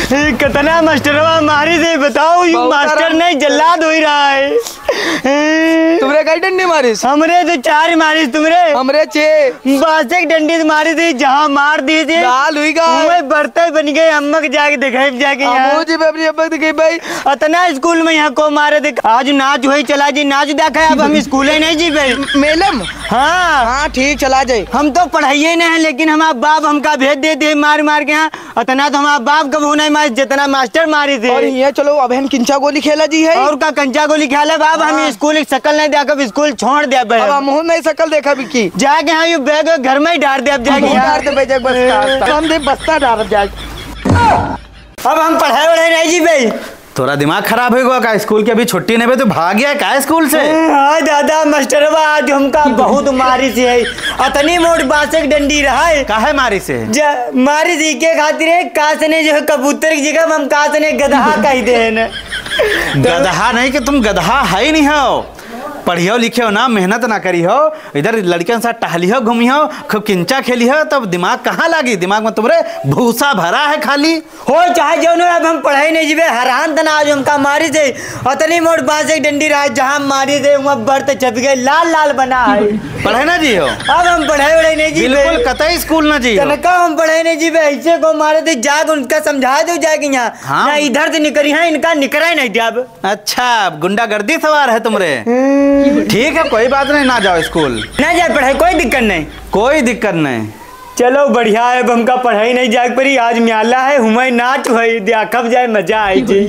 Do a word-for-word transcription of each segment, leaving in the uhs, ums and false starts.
हे, कतना मास्टरवा मारिस है, बताओ, यू बहुत मास्टर सारा नहीं, जल्लाद होइ रहा है। तुमरे कई डंडी मारिस? हमरे तो चार मारिस, तुमरे? हमरे छे। बासे के डंडी से मारिस है, जहाँ मार दिहिस है। लाल हुई गा। उहै बरतै बनि गए, अम्मा के जाके देखाई जाके यहाँ। हमहू जी अपनी अम्मा के देखाई भाई। अतना स्कूल में यहाँ को मारे देख, आज नाच होई, चला जी नाच देखै, अब हम स्कूले नहीं जीबे। मेले में? हाँ। हाँ, ठीक, चला जाए। हम तो पढ़ाइए नहीं है, लेकिन हमार बाप हमका भेज देते हैं मार मार के यहाँ। अतना तो हमार बाप कबहू नहीं मारिस, जितना मास्टर मारिस है। और ये चलो, अब हम किंचा गोली खेला जी है। और का कंचा गोली खेला बाप, हम हाँ। स्कूल की शकल नहीं देखब, स्कूल छोड़ देबे। अब हमहू नहीं शकल देखब की। जाके हाँ, यू बैग घर में ही डार देब, अब जाके हमहू यहाँ। डार देबे, जाके बस्ता, बस्ता। हम दे बस्ता डारब जाके। अब हम पढ़ाई वढ़ाई नहीं जीबे। तोरा दिमाग खराब होइ गवा का? स्कूल के अभी छुट्टी नहीं बे, तू भाग गया का स्कूल से? हाँ दादा, मास्टरवा आज हमका बहुत मारिस है। अतनी मोट बासे के डंडी रहा है। काहे मारिस है? जा, मारिस इके खातिर है, कास ने जो है कबूतर की जगह हम कास ने गदहा कहि देहेन। गदहा नहीं कि तुम गदहा है ही नहीं हो। पढ़ियो लिखियो ना, मेहनत ना करिहो, इधर लड़कियन साथ टहलिहो घूमिहो, खूब किंचा खेलिहो, तब दिमाग कहाँ लागी? दिमाग में तुम्हरे भूसा भरा है खाली। हो चाहे जौन हो, अब हम पढ़ाई नहीं जीबे, हरान तना आज हमका मारिस है। अतनी मोट बासे के डंडी रहा, जहाँ मारिस है, वहाँ बरत चप गए, लाल लाल बना है। पढ़ाई ना जीहो? अब हम पढ़ाई वढ़ाई नहीं जीबे। बिल्कुल कतई स्कूल ना जीहो। तनका हम पढ़ाई नहीं जीबे, ऐसे को मारिस है, जाके उनका समझा दो जाके यहाँ। हाँ। ना इधर से निकरी है, इनका निकरा ही नहीं दिया अब। अच्छा, गुंडागर्दी सवार है तुमरे। हम्म। ठीक है, कोई बात नहीं, ना जाओ स्कूल। ना जाए पढ़ाई, कोई दिक्कत नहीं। कोई दिक्कत नहीं। चलो बढ़िया है, अब हमका पढ़ाई नहीं जाए पड़ी। आज म्याला है, हुमाई नाच हुई, देखब जाए, मजा आई जी।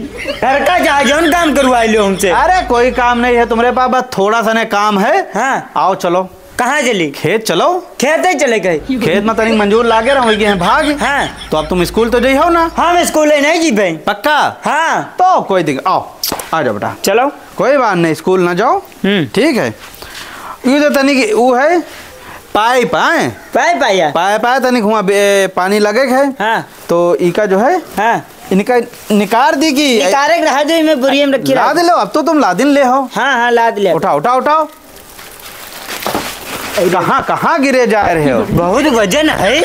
घर का जाए, जौन काम करवाई लो हमसे। अरे कोई काम नहीं है तुमरे पास, बस थोड़ा सा ने काम है। हाँ। आओ चलो। कहाँ चली? खेत चलो। खेत ही चले गए। खेत में तनिक मंजूर लागे रहो, वही गए हैं भाग। हाँ। तो अब तुम स्कूल तो जइहो ना? हम स्कूल ही नहीं जीबे। पक्का? हाँ। तो कोई दिक्कत, आओ, आ जाओ बेटा। चलो। कोई बात नहीं, स्कूल ना जाओ। हम्म। ठीक है। ये तो तनिक वो है, पाइप है। पाइप आया? पाइप आया, तनिक हुआ बे-, पानी लगे के है। हाँ। तो इका जो है, हाँ। इनका निकार दी कि निकारे के रहा जो इमे बोरिया में रखी लाद रहा। लो, अब तो तुम लादिन ले हो। हाँ, हाँ, लाद ले। उठाओ, उठाओ, उठाओ। कहाँ, कहाँ गिरे जा रहे हो? बहुत वजन है।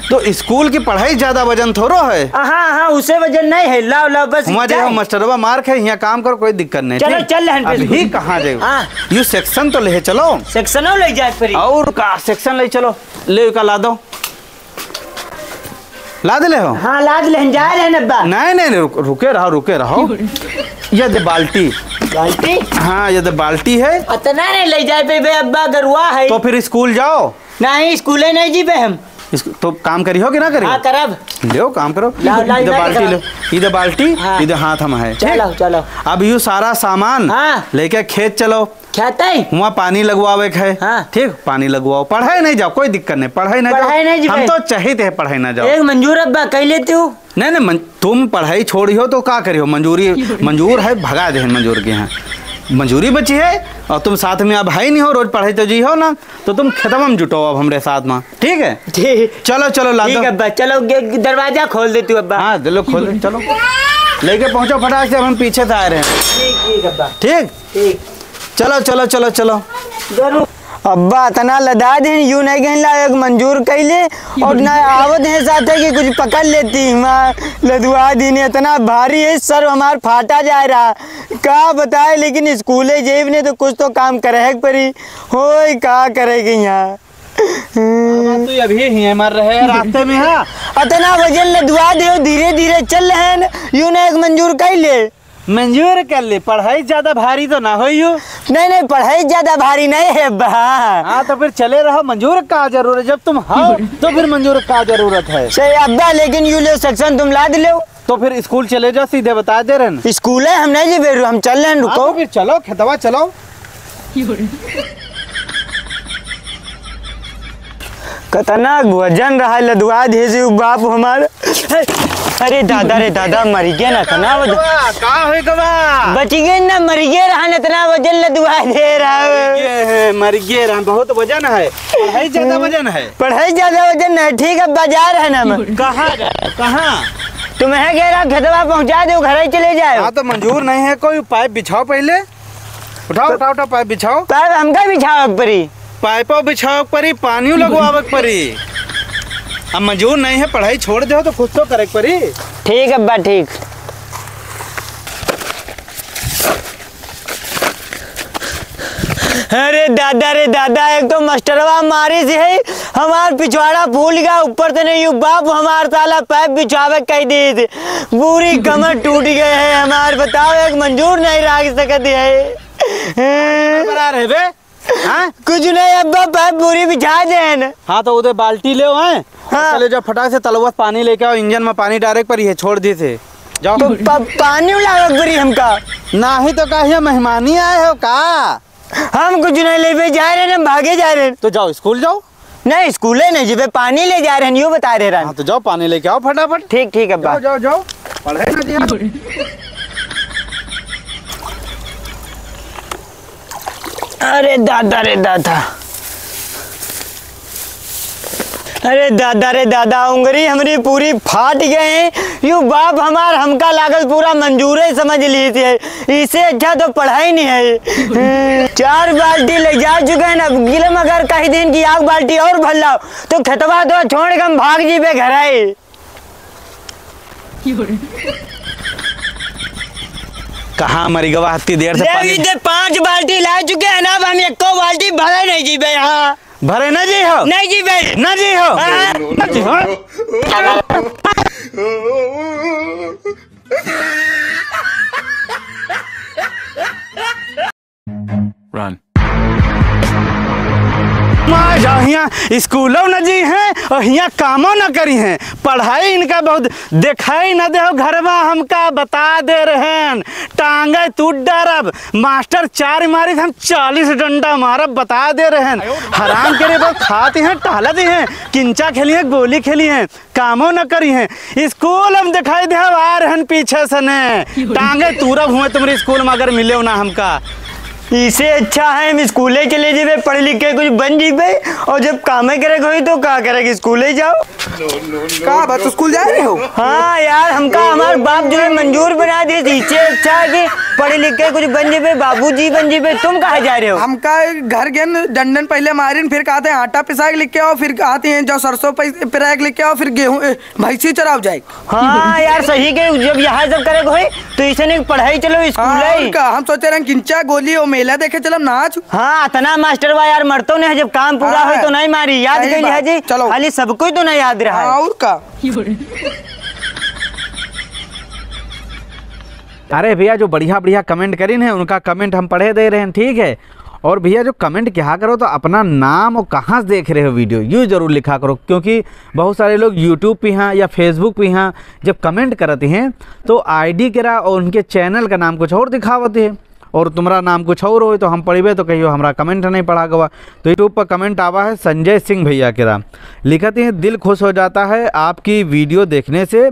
तो स्कूल की पढ़ाई ज्यादा वजन थोड़ो है। हाँ, हाँ, उसे वजन नहीं है। लाओ, लाओ, बस हुआ जाओ, जाए। मास्टरवा मार के यहाँ काम करो, कोई दिक्कत नहीं, चलो, ठीक? चल रहे हैं अभी फिर। कहाँ जाए? हाँ। यू सेक्शन तो ले चलो। सेक्शनो ले जाए फिर। और का सेक्शन ले चलो, ले का ला दो। लाद ले हो? हाँ, लाद ले, हम जा रहे हैं अब्बा। नहीं, नहीं, नहीं, रुक, रुके रहो, रुके रहो। ये दे बाल्टी। बाल्टी? हाँ, ये दे बाल्टी है। अतना नहीं ले जाए पे बे अब्बा, गरुआ है। तो फिर स्कूल जाओ। नहीं, स्कूले नहीं जीबे हम। इस-, तो काम करिहो कि ना करिहो? हाँ, करब। लेओ, काम करो। लाओ, लाओ, इधर लाओ, बाल्टी लाओ। लो, इधर बाल्टी, हाँ। इधर हाथ हम है, ठीक? चलो, चलो। अब यू सारा सामान हाँ। लेके खेत चलो। खेतै? हुआँ पानी लगवावे के है। हाँ। ठीक, पानी लगवाओ, पढ़ाई नहीं जाओ, कोई दिक्कत नहीं, पढ़ाई नहीं जाओ। पढ़ाई नहीं जी हम भाई। तो चाहित है पढ़ाई ना जाओ। एक मंजूर अब्बा कह लेते हो। नहीं, नहीं, मन-, तुम पढ़ाई छोड़ी हो तो का करिहो? मंजूरी, मंजूर है, भगा दे मंजूर के यहाँ। मंजूरी बची है और तुम साथ में अब है ही नहीं हो, रोज पढ़ाई तो जी हो ना, तो तुम खेतवा में जुटो अब हमरे साथ में, ठीक है? ठीक। चलो, चलो, ला ठीक दो। अब्बा, चलो, गे-, दरवाजा खोल दे तू अब्बा। हाँ, चलो, खोल दे, चलो। लेके पहुँचो फटाक से, अब हम पीछे से आ रहे हैं। ठीक, ठीक अब्बा। ठीक? ठीक। चलो, चलो, चलो, चलो। जरूर। अब्बा, अतना लदा दिन, यू नहीं कहला, एक मंजूर कैले, और ना आवत है साथे कि कुछ पकड़ लेती। माँ, लदुआ दिन अतना भारी है, सर हमार फाटा जा रहा। का बताए, लेकिन स्कूले जेब ने तो कुछ तो काम करे के परी। होय, का करे के यहाँ? बाबा, तू अभी ही मर रहे हैं रास्ते में, हाँ? अतना वजन लदुआ दे, धीरे धीरे चल रहे हैं, यू ना एक मंजूर कैले। मंजूर कर ले, पढ़ाई ज्यादा भारी तो ना होई हो। नहीं, नहीं, पढ़ाई ज्यादा भारी नहीं है अब्बा। हाँ, तो फिर चले रहो, मंजूर का जरूरत है? जब तुम हो, तो फिर मंजूर का जरूरत है? सही अब्बा, लेकिन यू ले सेक्शन तुम लाद लो। तो फिर स्कूल चले जाओ, सीधे बता दे रहे हैं। स्कूल है, हम नहीं जी बेरू, हम चल रहे हैं, हाँ, रुको। तो फिर चलो, खेतवा चलो। कतना वजन रहा लदुआ देसी उ बाप हमार। अरे दादा रे दादा, मर गया ना, इतना वजन। का होई गवा? बच गए ना, मर गए रहा ना, इतना वजन लदुआ दे रहा है। ये है, मर गए रहा, बहुत वजन है। पढ़ाई ज्यादा वजन है। पढ़ाई ज्यादा वजन है, ठीक है, बाजार है ना हम। कहाँ जा-, कहाँ? तुम्हें कह रहा खेतवा पहुँचा दो, घर ही चले जाओ। हाँ, तो मंजूर नहीं है कोई, पाइप बिछाओ पहले। उठाओ, तो उठाओ, उठाओ, पाइप बिछाओ। पाइप हमका बिछावे के पड़ी। पाइपो बिछावे के पड़ी, पानियो लगवावे के पड़ी। अब मंजूर नहीं है, पढ़ाई छोड़ दे हो तो कुछ तो करे के पड़ी। ठीक अब्बा, ठीक। अरे दादा रे दादा, एक तो मास्टरवा मारिस है, हमार पिछवाड़ा फूल गया, ऊपर से नहीं यू बाप हमार साला पाइप बिछावे कह दीस, पूरी कमर टूट गए है हमार। बताओ, एक मंजूर नहीं राख सकत है। बड़ा रहे बे। हाँ? कुछ नहीं अब्बा, पाइप पूरी बिछा देन। हाँ, तो उधर बाल्टी ले हैं। हाँ। चले जाओ, फटाक से तलवा से पानी लेके आओ, इंजन में पानी डायरेक्ट पड़ी है, छोड़ दी थे। जाओ। तो प-, पानी लावे पड़ी हमका। नाही तो का, हियाँ मेहमानी आए हो का? हम कुछ नहीं लेबे, जा रहे हैं, भागे जा रहे हैं। तो जाओ, स्कूल जाओ। नहीं, स्कूले नहीं जेबे, पानी ले जा रहे हैं, यूँ बता रहे हैं। हाँ, तो जाओ, पानी लेके आओ फटाफट। ठीक, ठीक अब्बा। जाओ, जाओ, जाओ। पढ़े ना दिया। अरे दादा रे दादा, अरे दादा रे दादा, उंगरी हमरी पूरी फाट गए। यू बाप हमार हमका लागल पूरा मंजूरे समझ ली थी, इसे अच्छा तो पढ़ाई नहीं है। चार बाल्टी ले जा चुके हैं, अब गिलम अगर कही दिन की आग बाल्टी और भर लाओ तो खेतवा तो छोड़ के हम भाग जीबे घर आए। कहाँ मरी गवा हत्ती देर से ले पानी। इधर पाँच बाल्टी ला चुके हैं ना, अब हम एको बाल्टी भरे नहीं जीबे यहाँ। भरे न जी हो? नहीं जीबे। न जी हो? हाँ। न जी हो? Run। माँ जा हियाँ स्कूलो न जी हैं और हियाँ कामो न करी हैं। पढ़ाई इनका बहुत देखाई न दे हो घरवा, हमका बता दे रहेन। टांगे तू डरब, मास्टर चार मारिस हम चालीस डंडा मारब, बता दे रहेन। हराम के रे बस खाती हैं, टहलती हैं, किंचा खेली हैं, गोली खेली हैं। कामो न करी हैं। स्कूल हम दिखाई दे आ रहन पीछे से ने। टांगे तूरब हुए तुम्हरे स्कूल में अगर मिले हो ना हमका। इसे अच्छा है हम स्कूले चले जेबे, पढ़ लिख के कुछ बन जीबे, और जब कामे करे के होई तो का करे, स्कूले जाओ। का बात, स्कूल जा रहे हो? हाँ यार, हमका हमार बाप जो है मंजूर बना दिए, इसे अच्छा है कि पढ़ लिख के कुछ बन जेबे, बाबूजी बन जेबे। तुम कहाँ जा रहे हो? हमका घर गेन डंडन पहले मारिन, फिर कहते हैं आटा पिसा के लिख के आओ, फिर कहते हैं जो सरसों पै-, पिराए के लिख के आओ, फिर गेहूं, ए, भैंसी चराव जाए। हाँ यार, सही के, जब यहाँ सब करे के होई, तो इसे नहीं पढ़ाई चलो, स्कूल हाँ, है। और का, हम सोचे रहे किंचा गोली ओ मेला देखे चलो नाच। हाँ, इतना मास्टर बा यार, मरतो नहीं है, जब काम पूरा हाँ, होई तो नहीं मारी, याद सही कइली बात। है जी, चलो। खाली सबको ही तो नहीं याद रहा है। हाँ, और का। अरे भैया, जो बढ़िया बढ़िया comment करीन है, उनका comment हम पढ़े दे रहे हैं, ठीक है। और भैया, जो comment किहा करो तो अपना नाम और कहाँ से देख रहे हो video, यू जरूर लिखा करो, क्योंकि बहुत सारे लोग YouTube पे हैं या Facebook पे हैं, जब comment करते हैं तो ID केरा और उनके channel का नाम कुछ और दिखावते हैं, और तुम्हारा नाम कुछ और हो तो हम पढ़बे तो कहियो हमरा comment नहीं पढ़ा गवा। तो YouTube पर comment आवा है संजय सिंह भैया केरा, लिखते हैं, "दिल खुश हो जाता है आपकी video देखने से।"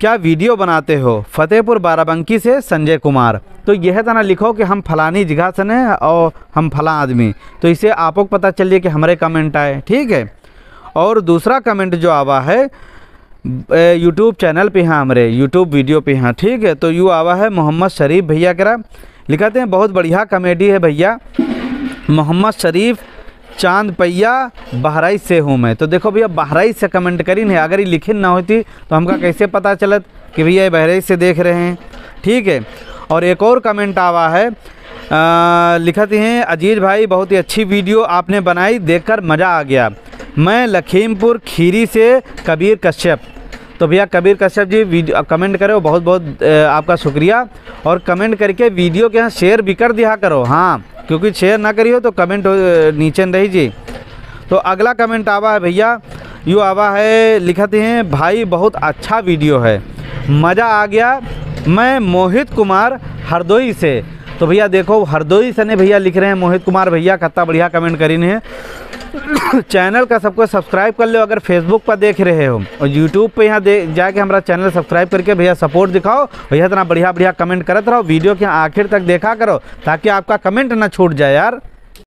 क्या video बनाते हो? फतेहपुर बाराबंकी से संजय कुमार। तो यह तना लिखो कि हम फलानी जगह से ने और हम फला आदमी, तो इसे आपको पता चलिए कि हमारे comment आए, ठीक है। और दूसरा comment जो आवा है, ए, YouTube channel पे, हाँ, हमारे YouTube video पे, हाँ, ठीक है। तो यू आवा है मोहम्मद शरीफ भैया केरा, लिखते हैं, "बहुत बढ़िया comedy है भैया।" मोहम्मद शरीफ चांद पैया, बहराइच से हूँ मैं। तो देखो भैया, बहराइच से comment करीन है, अगर ये लिखिन ना होती तो हमका कैसे पता चलत कि भैया ये बहराइच से देख रहे हैं, ठीक है। और एक और comment आवा है, आ, लिखत हैं, "अजीज भाई, बहुत ही अच्छी video आपने बनाई, देखकर मज़ा आ गया। मैं लखीमपुर खीरी से कबीर कश्यप।" तो भैया कबीर कश्यप जी video comment करे हो, बहुत बहुत, अ, आपका शुक्रिया। और comment करके video के यहाँ share भी कर दिया करो, हाँ, क्योंकि share ना करियो तो comment, अ, नीचे न रही जी। तो अगला comment आवा है भैया, यू आवा है, लिखत हैं, "भाई बहुत अच्छा video है, मज़ा आ गया।" मैं मोहित कुमार हरदोई से। तो भैया देखो, हरदोई से ने भैया लिख रहे हैं, मोहित कुमार भैया, कितना बढ़िया comment करीन है। Channel का सबको subscribe कर लो, अगर Facebook पर देख रहे हो और YouTube पे यहाँ दे, जाके हमारा channel subscribe करके भैया support दिखाओ। भैया इतना बढ़िया बढ़िया comment करत रहो, video के आखिर तक देखा करो ताकि आपका comment ना छूट जाए यार।